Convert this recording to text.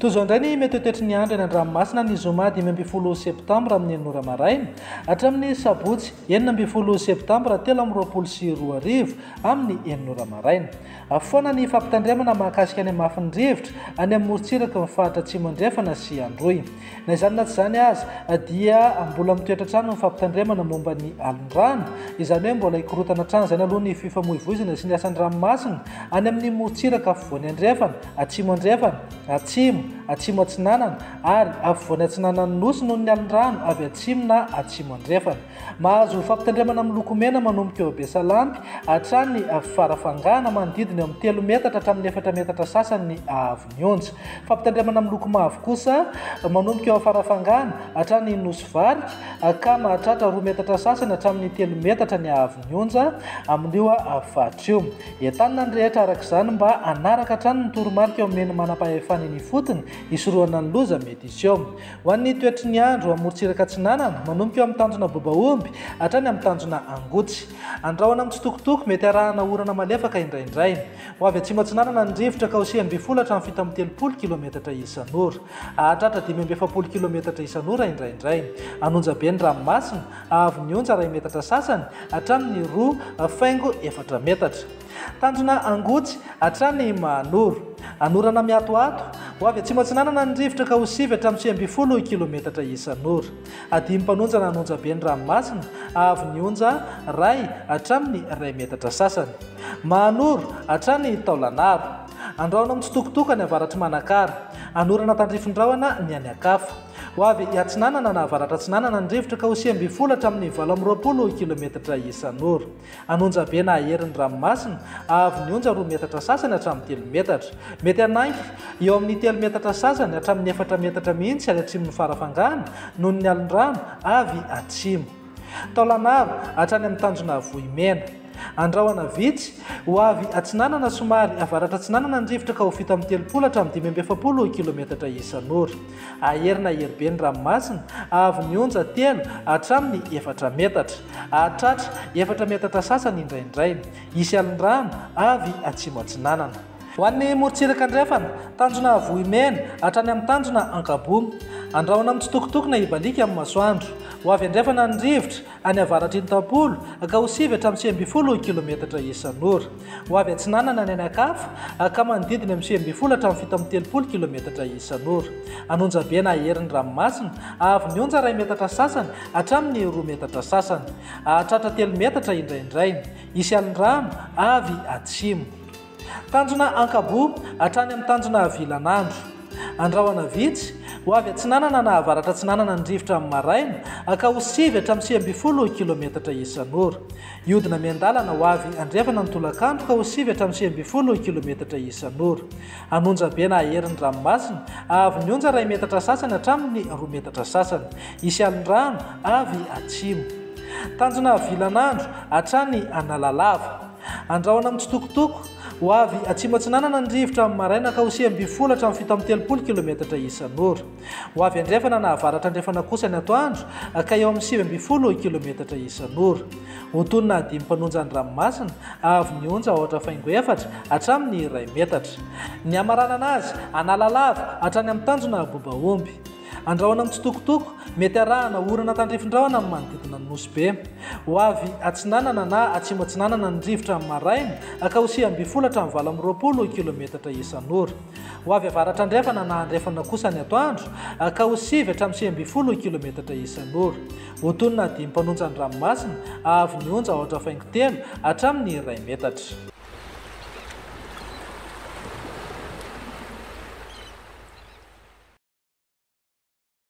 Toy izao indray ny mety ho toetry ny andro eny an-dranomasina ny zoma 15 septambra amin'ny 6 ora maraina hatramin'ny sabotsy 16 septambra 2023 amin'ny 6 ora maraina. Foana ny fampitandremana mahakasika ny hamafin'ny rivotra any amin'ny morontsiraky ny faritra Atsimo Andrefana sy Androy. Na izany na tsy izany aza dia mbola mitoetra hatrany ny fampitandremana momba ny alin-drano, izany hoe mbola hikorontana hatrany izany aloha ny fifamoivoizana sy ny asan-dranomasina any amin'ny morontsiraka afovoany andrefana, atsimo andrefana, atsimo, atsimo atsinanana ary afovoany atsinanan'ny Nosy noho ny alin-drano avy atsimo na atsimo andrefana. Mahazo fampitandremana miloko mena manomboka eo Besalampy hatrany Farafangana manodidina eo amin'ny telo metatra hatramin'ny efatra metatra sasany ny haavon'ny onja. Fampitandremana miloko mavo kosa manomboka eo Farafangana hatrany Nosy Varika ka mahatratra roa metatra sasany hatramin'ny telo metatra ny haavon'ny onja amin'io faritra io. Entanina ny rehetra araka izany mba hanaraka hatrany ny toromarika omen'ny manam-pahefana eny ifotony hisorohana ny loza mety hiseho. Ho an'ny toetry ny andro amorontsiraka atsinanana, manomboka eo amin'ny tanjona Bobaomby hatrany amin'ny tanjona Angotsy. Andrahona mitsitokotoko, mety arahana orana malefaka indraindray. Ho avy atsimo atsinanana ny rivotra ka ho 19 hatramin'ny 37 kilometatra isan'ora. Hahatratra 45 kilometatra isan'ora indraindray. Hanonja be ny ranomasina, Haavon'ny onja iray metatra sasany hatramin'ny 2,4 metatra. Tanjona Angotsy hatrany Mahanoro. Anorana miatoato, ho avy atsimo atsinanana ny rivotra ka ho 9 hatramin'ny 19 kilometatra isan'ora. Hadimy mpanonja na anonja be ny ranomasina, haavon'ny onja iray hatramin'ny iray metatra sasany. Mahanoro hatrany Taolanaro. Andrahona mitsitokotoko any avaratr'i Manakara. Anorana tandrifin-drahona ny any an-kafa. Ho avy hiatsinanana na avaratra-atsinanana ny rivotra ka ho 19 hatramin'ny 28 kilometatra isan'ora. Hanonja be na hahery ny ranomasina, hahavon'ny onja roa metatra sasany hatramin'ny telo metatra. Mety hanainga eo amin'ny telo metatra sasany hatramin'ny efatra metatra mihitsy any atsimon'ny Farafangana noho ny alin-drano avy atsimo. Taolanaro hatrany amin'ny tanjona Vohimena. Andrahona vitsy, ho avy atsinanana somary avaratra-atsinanana ny rivotra ka ho 37 hatramin'ny 45 kilometatra isan'ora. Hahery na hery be ny ranomasina, hahavon'ny onja telo hatramin'ny efatra metatra. Hahatratra efatra metatra sasany indraindray. Hisy alin-drano avy atsimo-atsinanana. Ho an'ny morontsiraka andrefana, tanjona Vohimena hatrany amin'ny tanjona Ankaboa. Andrahona mitsitokotoko na hibaliaka amin'ny masoandro. Ho avy andrefana ny rivotra, any avaratr'Intampolo ka ho 9 hatramin'ny 19 kilometatra isan'ora. Ho avy atsinanana ny any an-kafa ka manodidina amin'ny 19 hatramin'ny 37 kilometatra isan'ora. An'Onjabe na Hery ny ranomasina, haavon'ny onja iray metatra sasany hatramin'ny roa metatra sasany. Hahatratra telo metatra indraindray. Hisy alin-drano avy atsimo. Tanjona Ankaboa hatrany amin'ny tanjona Vilanandro. Andrahona vitsy, ho avy atsinanana na avaratra atsinanana ny rivotra amin'ny maraina ka ho 9 hatramin'ny 19 kilometatra isan'ora. Hiodina miandalana ho avy andrefana ny tolakandro ka ho 9 hatramin'ny 19 kilometatra isan'ora. Hanonja be na hahery ny ranomasina, hahavon'ny onja iray metatra sasany hatramin'ny roa metatra sasany. Hisy alin-drano avy atsimo. Tanjona Vilanandro hatrany Analalava. Andrahona mitsitokotoko, ho avy atsimo atsinanana ny rivotra amin'ny maraina ka ho 19 hatramin'ny 37 kilometatra isan'ora. Ho avy andrefana na avaratra andrefana kosa ny atoandro ka eo amin'ny 19 kilometatra isan'ora. Ho tonona hadimy mpanonja ny ranomasina, haavon'ny onja aotra faingo efatra hatramin'ny iray metatra. Ny hamaranana azy, Analalava hatrany amin'ny tanjona Bobaomby. Andrahona mitsitokotoko, mety arahana orana tandrifin-drahona amin'ny manodidina ny Nosy Be. Ho avy atsinanana na atsimo atsinanana ny rivotra amin'ny maraina ka ho 19 hatramin'ny 28 kilometatra isan'ora. Ho avy avaratra andrefana na andrefana kosa ny atoandro ka ho 9 hatramin'ny 19 kilometatra isan'ora. Ho tonona dimy mpanonja ny ranomasina, haavon'ny onja aotra faingo telo hatramin'ny iray metatra.